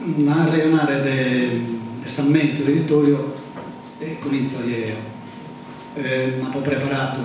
Ma a arrejonare de s'ammentu de Vittorio comintzo jeo. M'apo preparatu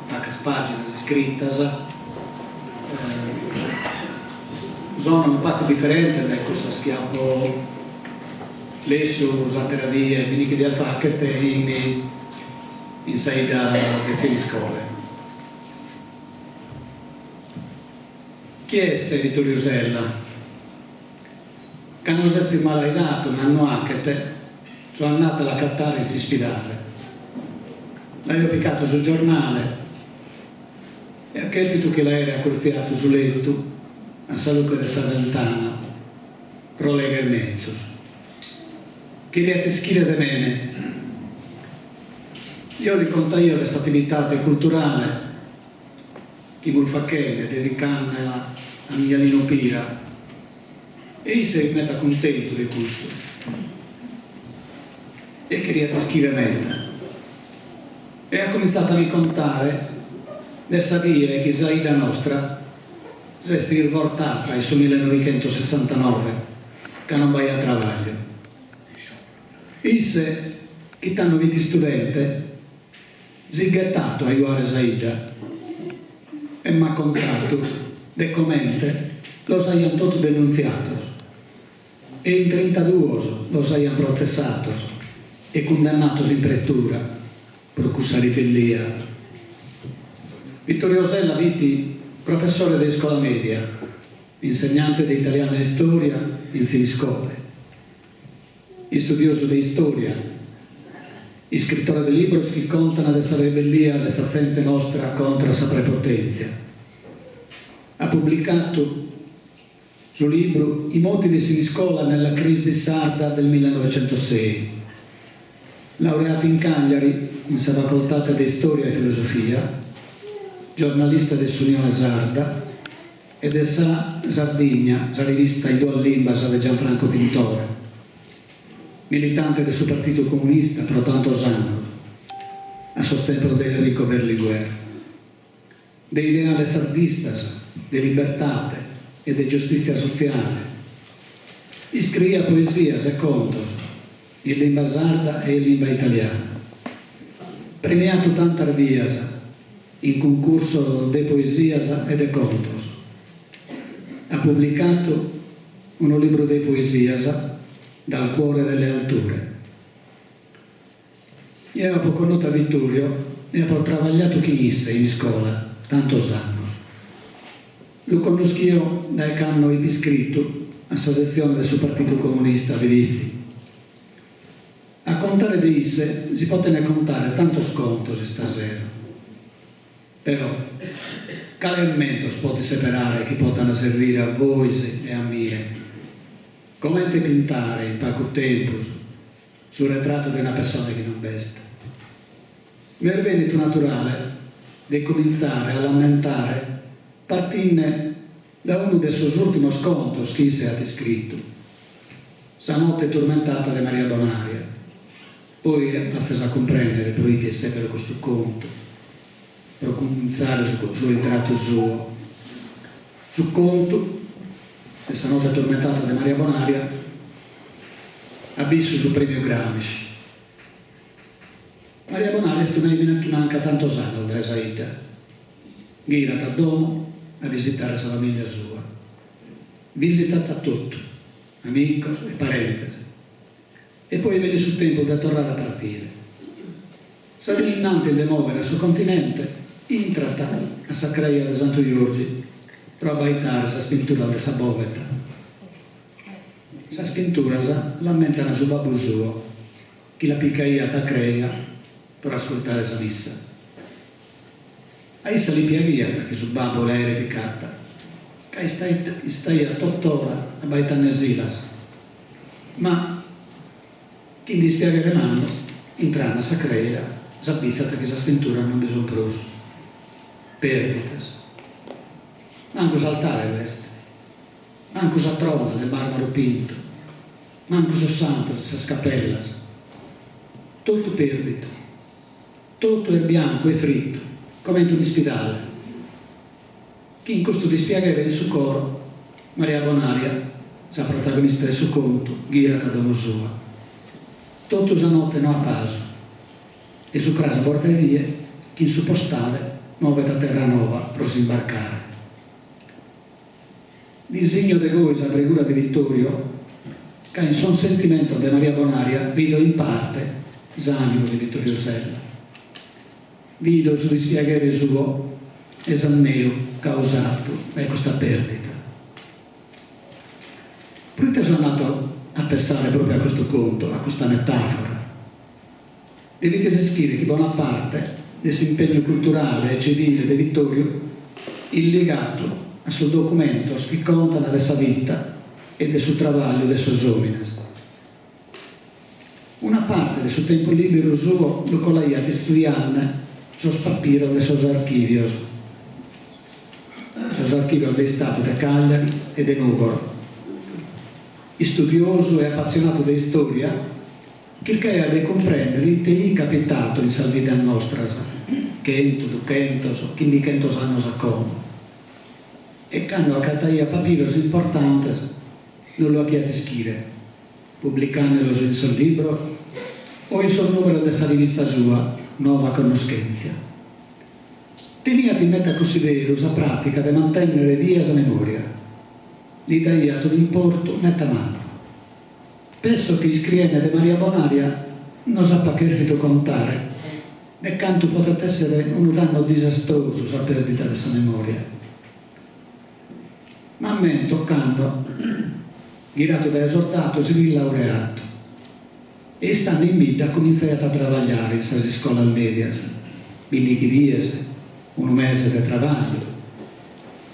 pacas paginas iscritas, sono unu pacu diferentes dae cussas chi apo lessu s'atera die, binichi dies fachet in in sa 'idda de Thiniscole. Chie est Vittoriu Sella? Cando s'est ismalaidatu un'annu achet, so andatu a l'acatare in s'ispidale. L'aio picatu su giornale e at cherfitu chi l'aere acurtziatu su letu a sa luche de sa ventana pro legher mezus. Cheriat ischire de mene. Jeo li contaio de s'ativitate culturale chi fimus fachende dedicandela a Mialinu Pira e isse fit meta cuntentu de custu e cheriat ischire meta e at comintzatu a mi contare de sa die chi sa 'idda nostra s'est irvortata in su millenovichentosessantanove ca non b'aiat trabagliu. Isse, chi tando fit istudente, s'it ghetatu a ajuare sa 'idda e m'at contatu de comente los aiant totu denuntziatos e in trintaduos los aiant protzessatos e cundennatos in pretura pro cussa ribellia. Vittorio Sella fit professore de iscola media, insegnante de italianu e istoria in Thiniscole. Istudiosu de istòria, iscritore de libros chi contan de sa rebellia de sa zente nostra contra sa prepotèntzia. At publicatu su libru I moti di Siniscola nella crisi sarda del millenovecentosei. Laureatu in Cagliari in sa facoltate de Istòria e Filosofia, giornalista de s'Unione Sarda, e de sa Sardigna, sa rivista in duas limbas de Gianfranco Pintore, militante de su Partitu Comunista pro tantos annos, a sos tempos de Enrico Berlinguer. De ideales sardistas, de libertate e de giustìtzia sotziale. Iscriiat poesias e contos in limba sarda e in limba italiana. Premiatu tantas bias in cuncursos de poesias e de contos. At publicatu unu libru de poesias Dal cuore delle alture. Jeo apo connotu a Vittorio e apo trabagliatu chin isse in iscola tantos annos. Lu connoschio dae cando ipo iscritu a sa setzione de su Partitu Comunista de Bitzi. A contare de isse si poten contare tantos contos istasero. Però, cale ammentos podet seperare chi potan servire a vois e a mie? Comente pintare in pacu tempus su retratu de una pessone chi non b'est? M'est bennitu naturale de cumintzare a l'ammentare partinde da unu de sos ùrtimos contos chi isse at iscritu, Sa notte turmentata de Maria Bonaria. Poi atzes a cumprèndere pro ite issèpero custu contu pro cumintzare su ritratu suo. Su contu de Sa notte turmentata de Maria Bonaria at bissu su prèmiu Gramsci. Maria Bonaria est una 'emina chi mancat tantos annos dae sa 'idda. Ghirat a domo a visitare sa famìllia sua. Visitat a totu, amicos e parentes. E poi benit su tempus de torrare a partire. Sa die innantis de mòvere a su continente, intrat a sa creja de Santu Giorgi pro abbaitare sas pinturas de sa bòveta. Sas pinturas l'ammentan su babbu suo, chi la picaiat a creja pro ascurtare sa missa. A issa li piaghiat chi su babbu l'aeret picata, ca istaiat totora abbaitandesilas. Ma, chin dispiaghere mannu, intrande a sa creja, s'abitzat chi sas pinturas non bi sunt prus. Pèrdidas. Mancu s'altare b'est. Mancu sa trona de màrmaru pintu. Mancu sos santos de sas capellas. Totu pèrdidu. Totu est biancu e fritu, comente un'ispidale. Chin custu dispiaghere in su coro, Maria Bonaria. sa protagonista de su contu, ghirat a domo sua. Totu sa note no at pasu e su cras a borta 'e die, chin su postale, movet a Terranova pro s'imbarcare. Disigno de goi sa fregura de Vittorio, ca in sos sentimentos de Maria Bonaria bido in parte s'ànimu de Vittorio Sella. Bido su dispiaghere suo e s'anneu causadu dae custa pèrdida. Proite so andadu a pessare pròpiu a custu contu, a custa metàfora? Devides ischire chi bona parte de s'impegnu culturale e civile de Vittorio est ligadu a sos documentos chi contan de sa vita e de su trabagliu de sos òmines. Una parte de su tempus lìberu suo lu colaiat istudiande sos papiros de sos archìvios, sos archìvios de Istadu de Cagliari e de Nùgoro. Istudiosu e apassionadu de istòria, chircaiat de cumprèndere ite fit capitadu in sas biddas nostras chentu, duchentos, chimbichentos annos a como. E cando acataiat papiros importantes nos lu 'achiat ischire. publicàndelos in sos libros o in sos nùmeros de sa rivista sua Nova Connoschèntzia. Teniat in meta cussideru sa pràtica de mantènnere bia sa memòria. Li daiat un'importu meta mannu. Pesso chi iscriende de Maria Bonaria nos apat chèrfidu contare de cantu podet èssere unu dannu disastrosu sa pèrdida de sa memòria. M'ammento cando, ghiradu dae sordadu, si fit laureadu e istande in bidda comintzaiat a trabagliare in sas iscolas mèdias, bindighi dies, unu mese de trabagliu.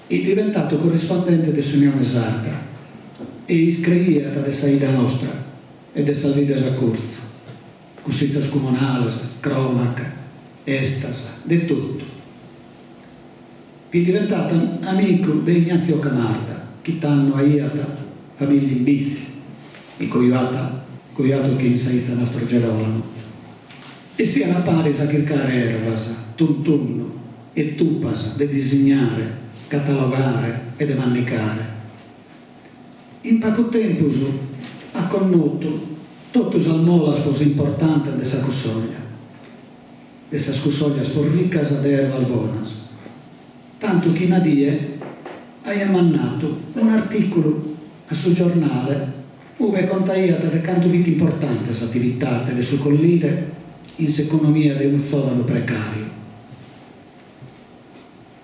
It diventadu corrispondente de s'Unione Sarda e iscriiat de sa 'idda nostra e de sas biddas a curtzu, cussizos cumonales, cronaca, estas, de totu. Fit diventadu amigu de Ignazio Camarda, chi tando aiat famìllia in Bitzi, fit cojuadu cojuadu chin sa 'itza Mastrogerolamo. Essian paris a chircare ervas, tuntunnu e tupas de disignare, catalogare e de mannicare. In pagu tempus at connotu totu sas molas prus importantes de sa cussorja. De sas cussorjas prus ricas de ervas bonas, tantu chi una die aiat mandadu un'artìculu a su giornale ue contaiat de cantu fit importante s'atividade de su collire in s'economia de unu zòvanu precàriu.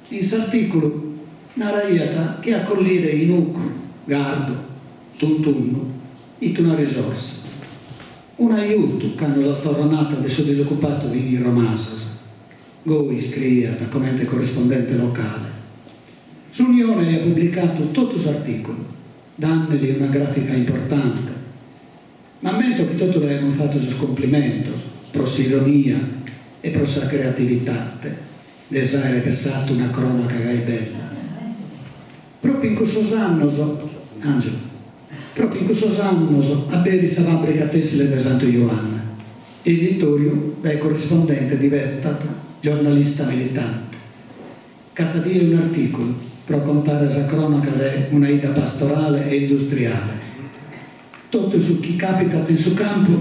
In s'artìculu naraiat chi a collire inucru, gardu, tuntunnu, it una risorsa. Un'ajutu cando sas zorronatas de su disocupatu fin romasas. Goi iscriiat comente corrispondente locale. S'Unione aiat publicatu totu s'artìculu, dàndeli una gràfica importante. M'ammento chi totu l'aiamus fatu sos cumplimentos pro s'ironia e pro sa creativitate de s'àere pessatu una crònaca gai bella. Pròpiu in cussos annos, Angelo, pròpiu in cussos annos aberit sa fàbrica tèssile de Santu Juanne e Vittoriu dae corrispondente diventat giornalista militante. Cata die un'artìculu pro contare sa crònaca de una 'idda pastorale e industriale. Totu su chi càpitat in su campu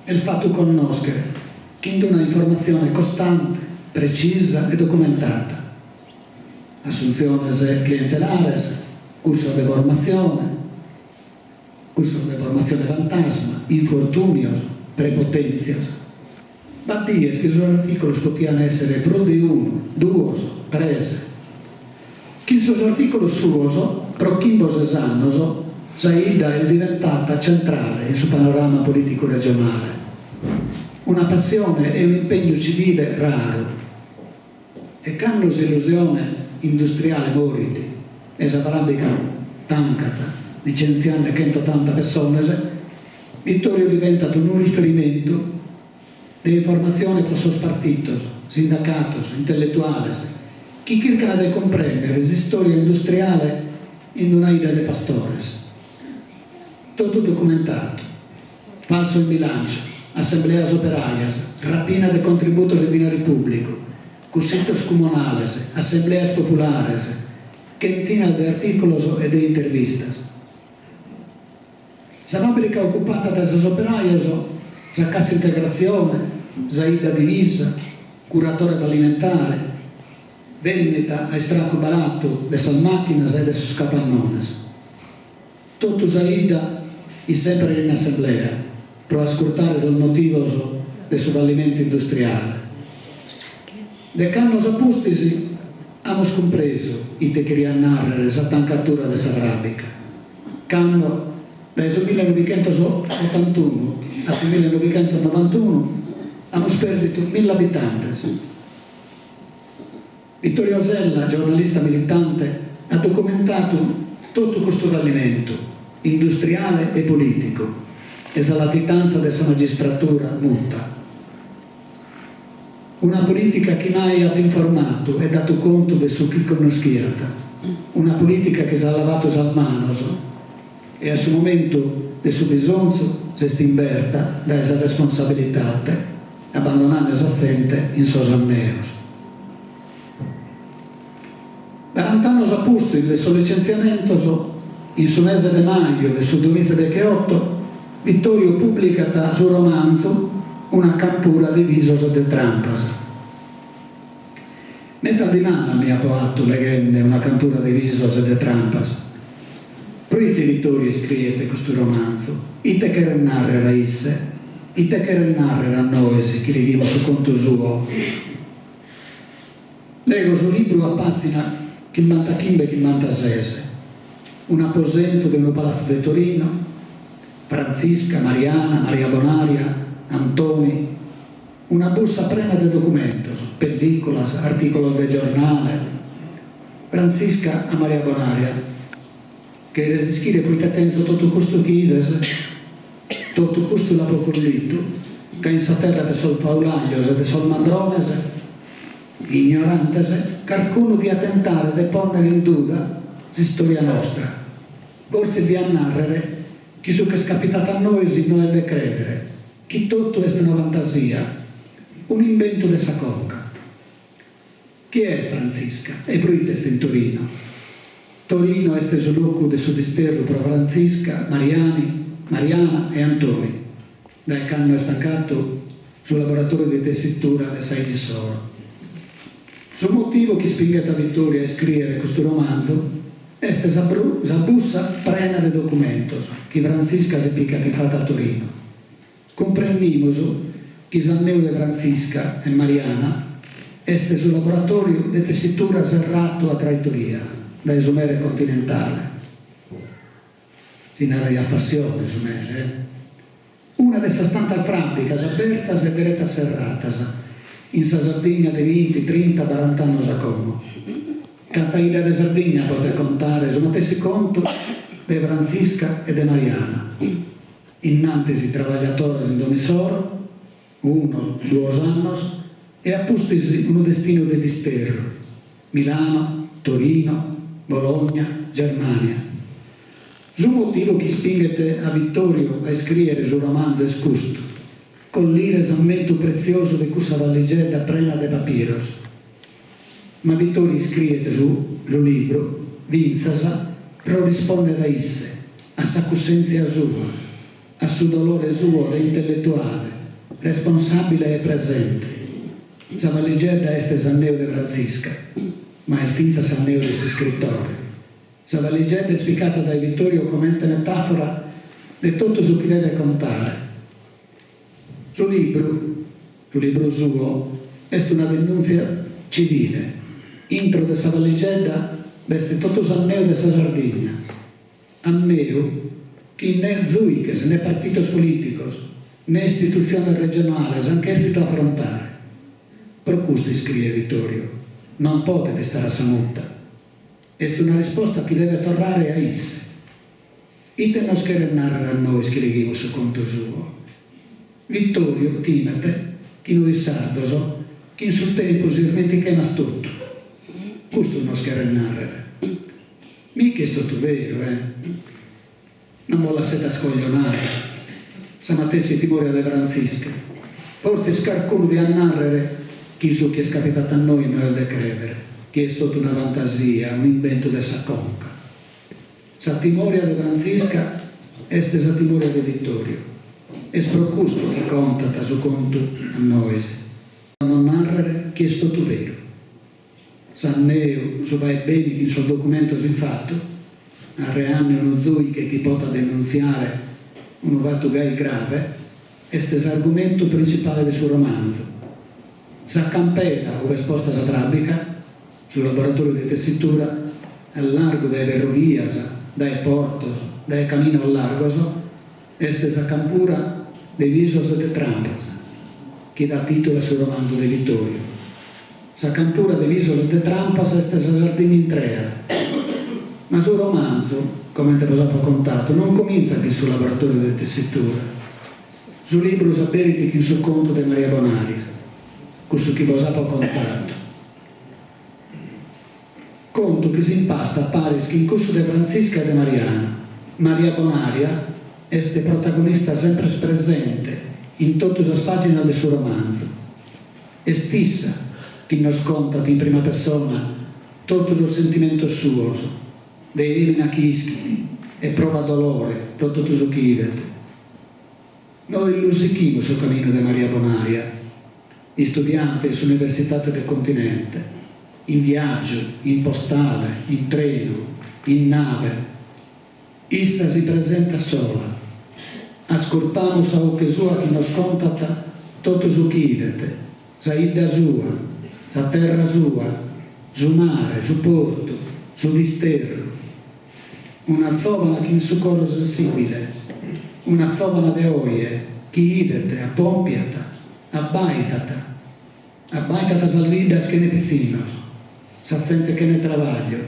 est fatu connòschere chin una informatzione costante, precisa e documentata. Assuntziones clientelares, cursos de formatzione, cursos de formatzione fantasma, infortùnios, prepotèntzias. B'at dies chi sos artìculos potian èssere prus de unu, duos, tres. Chin sos artìculos suos, pro chimbe o ses annos, sa 'idda est diventata centrale in su panorama polìticu regionale. Una passione e un'impegnu civile raru. E cando s'illusione industriale morit e sa fràbica tancat, licentziande chentotanta pessones, Vittorio diventat unu riferimentu de informatzione pro sos partitos, sindacatos, intelletuales, chi chircan de cumprèndere s'istòria industriale in una 'idda de pastores. Totu documentadu. Falso in bilancio, assembleas operaias, rapina de contributos in dinari pùblicu, cussizos cumonales, assembleas populares, chentinas de artìculos e de intervistas. Sa fàbrica ocupada dae sos operajos, sa cassa integratzione, sa 'idda divisa, curatore fallimentare, bèndida a istracu baratu de sas màchinas e de sos capannones. Totu sa 'idda 'it semper in assemblea pro ascurtare sos motivos de su fallimentu industriale. Dech'annos a pustis amus cumpresu ite cheriat nàrrere sa tancatura de sa fràbica, cando dae su millenovichentos-otantunu a su millenovichentos-novantunu amus pèrdidu milla abitantes. Vittorio Sella, giornalista militante, at documentadu totu custu fallimentu, industriale e polìticu, e sa latitanza de sa magistratura muta. Una polìtica chi mai at informadu e dadu contu de su chi connoschiat, una polìtica chi s'at lavadu sas manos e a su momentu de su bisonzu s'est imberta dae sa responsabilidade, abbandonande sa zente in sos anneos. Barant'annos a pustis de sos licentziamentos, in su mese de maju de su duamizadecheoto, Vittorio pùblicat su romanzu Una campura de visos e de trampas. Medas dimandas mi apo 'atu leghende Una campura de visos e de trampas. Proite Vittorio iscriet custu romanzu? Ite cheret nàrrere a isse? Ite cheret nàrrere a nois chi leghimus su contu suo? Lego su libru a pàzina chimbantachimbe chimbantases, un'aposentu de unu palatzu de Torino, Frantzisca, Mariana, Maria Bonaria, Antoni, una bussa prena de documentos, pellìculas, artìculos de giornale. Frantzisca a Maria Bonaria, Cheres ischire proite tenzo totu custu chi 'ides? Totu custu l'apo collitu ca in sa terra de sos faulajos e de sos mandrones ignorantes carcunu diat tentare de pònnere in duda s'istòria nostra. Fortzis diat nàrrere chi su ch'est capitatu a nois no est de crèdere, chi totu est una fantasia, un'imbentu de sa conca. Chie est Frantzisca e proite est in Torino? Torino est su locu de su disterru pro Frantzisca, Mariani, Mariana e Antoni, dae cando est tancatu su laboratoriu de tessitura de sa 'idda issoro. Su motivu chi ispinghet a Vittorio a iscrìere custu romanzu est sa sa bussa prena de documentos chi Frantzisca si picat ifatu a Torino. Cumprendimus chi s'anneu de Frantzisca e Mariana est su laboratòriu de tessitura serratu a traitoria dae su mere continentale. Si naraiat Fassione su mere. Una de sas tantas fràbicas abertas e deretas serratas in sa Sardigna de binti, trinta, barant'annos a como. Canta 'idda de Sardigna podet contare su matessi contu de Frantzisca e de Mariana. Innantis trabagliatores in domo issoro, unos duos annos, e a pustis unu destinu de disterru, Milano, Torino, Bologna, Germania. Su motivu chi ispinghet a Vittorio a iscrìere su romanzu est custu, collire s'ammentu pretziosu de cussa valligedda prena de papiros. Ma Vittorio iscriet su libru fintzas pro rispòndere a isse, a sa cussèntzia sua, a su dolore suo de intelletuale, responsàbile e presente. Sa valligedda est s'anneu de Frantzisca, ma est fintzas s'anneu de s'iscritore. Sa valligedda est picata dae Vittorio comente metàfora de totu su chi devet contare. Su libru, su libru suo, est una denùntzia civile. Intro de sa valligedda b'est totu s'anneu de sa Sardigna. Anneu chi ne zùighes, ne partidos polìticos, ne istitutziones regionales ant chèrfidu afrontare. Pro custu iscriet Vittorio, non podet istare a sa muta. Est una risposta chi devet torrare a isse. Ite nos cheret nàrrere a nois chi leghimus su contu suo? Vittorio timet chi nois sardos chin su tempus ismentichemas totu. Custu nos cheret nàrrere. Mi chi est totu veru, eh! Non bos lassedas coglionare. Sa matessi timòria de Frantzisca. Fortzis carcunu diat nàrrere chi su chi est capitatu a nois no est de crèdere, chi est totu una fantasia, un'imbentu de sa conca. Sa timòria de Frantzisca Est sa timòria de Vittorio. Est pro custu chi contat su contu a nois. Pro non nàrrere chi est totu veru. S'anneu, su va e beni chin sos documentos in fatu, arreanne unu zuiche chi potat denuntziare unu fatu gai grave, est s'argumentu printzipale de su romanzu. Sa campeda ube est posta sa fràbica, su laboratòriu de tessitura, a largu dae ferrovias, dae portos, dae caminos largos, est sa campura de visos e de trampas, chi dat tìtulu a su romanzu de Vittorio. Sa campura de visos e de trampas est sa Sardigna intrea. Ma su romanzu, comente bos apo contadu, non comintzat chin su laboratòriu de tessitura. Su libru s'aberit chin su contu de Maria Bonaria, cussu chi bos apo contadu. Contu chi s'impastat paris chin cussu de Frantzisca e de Mariana. Maria Bonaria est protagonista semper presente in totu sas pàginas de su romanzu. Est issa chi nos contat in prima pessona totu sos sentimentos suos, de èmina chi ischit e provat dolore pro totu su chi 'idet. Nois lu sighimus su caminu de Maria Bonaria, istudiante in s'Universitate de Continente, in viàgiu, in postale, in trenu, in nave. Issa si presentat sola. Ascurtamus sa 'oche sua chi nos contat totu su chi 'idet, sa 'idda sua, sa terra sua, su mare, su portu, su disterru. Una zòvana chin su coro sensìbile, una zòvana de oje chi 'idet, apòmpiat, abbàitat, abbàitat sas biddas chene pitzinnos, sa zente chene trabagliu,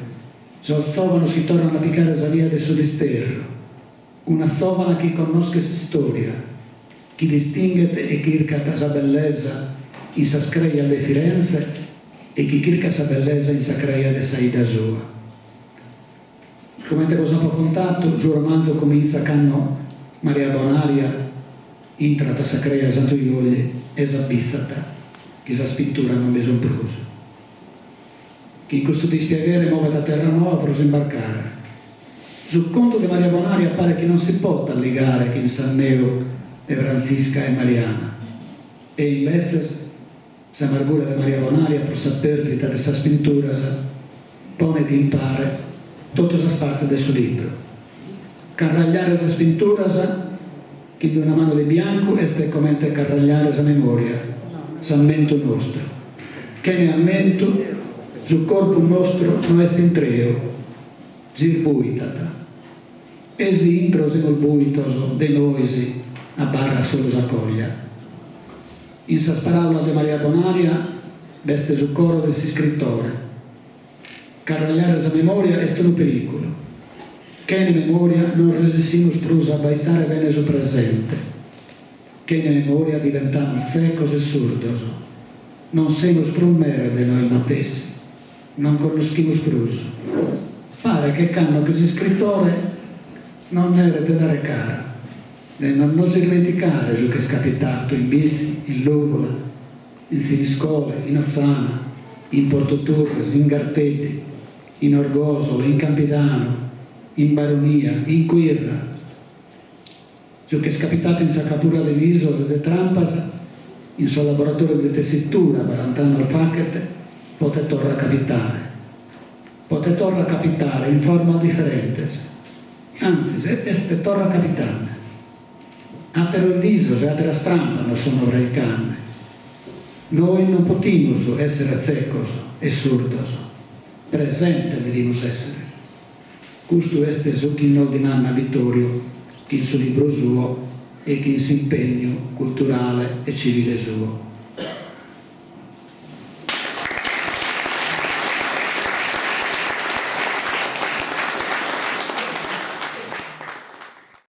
sos zòvanos chi torran a picare sa via de su disterru, una zòvana chi connoschet s'istòria, chi distinghet e chircat sa bellesa in sas crejas de Firenze e chi chircat sa bellesa in sa creja de sa 'idda sua. Comente bos apo contatu, su romanzu comintzat cando Maria Bonaria intrat a sa creja 'e Santu Juolli e s'abitzat chi sas pinturas non bi sunt prus. Chin custu dispiaghere movet a Terranoa pro s'imbarcare. Su contu de Maria Bonaria paret chi non si potat ligare chin s'anneu de Frantzisca e Mariana e imbetzes S'amargura de Maria Bonaria pro sa pèrdida de sas pinturas ponet in pare totu sas partes de su libru. Carragliare sas pinturas chin d'una manu de biancu est comente carragliare sa memòria, s'ammentu nostru. Chene ammentu su corpus nostru no est intreu, s'isbuitat. E si intro semus buitos de nois abarrat solu sa coglia. In sas paràulas de Maria Bonaria b'est su coro de s'iscritore. Carragliare sa memòria est unu perìculu. Chene memòria non resissimus prus a abbaitare bene su presente. Chene memòria diventamus tzecos e surdos. Non semus prus meres de nois matessi. Non connoschimus prus. Paret che cando chi s'iscritore nos neret de dare cara. De non nos irmenticare su ch'est capitatu in Bitzi, in Lùvula, in Thiniscole, in Otzana, in Portu Turres, in Garteddi, in Orgòsolo, in Campidanu, in Baronia, in Quirra. Su ch'est capitatu in sa campura de visos e de trampas, in sos laboratorios de tessitura barant'annos fachet, potet torra capitare. Potet torra capitare in formas diferentes. Antzis, est torra capitande. Àteros visos e àteras trampas nos sono fraicande. Nois non potimus èssere tzecos e surdos. Presentes devimus èssere. Custu est su chi nos dimandat Vittorio chin su libru suo e chin s'impegnu culturale e civile suo.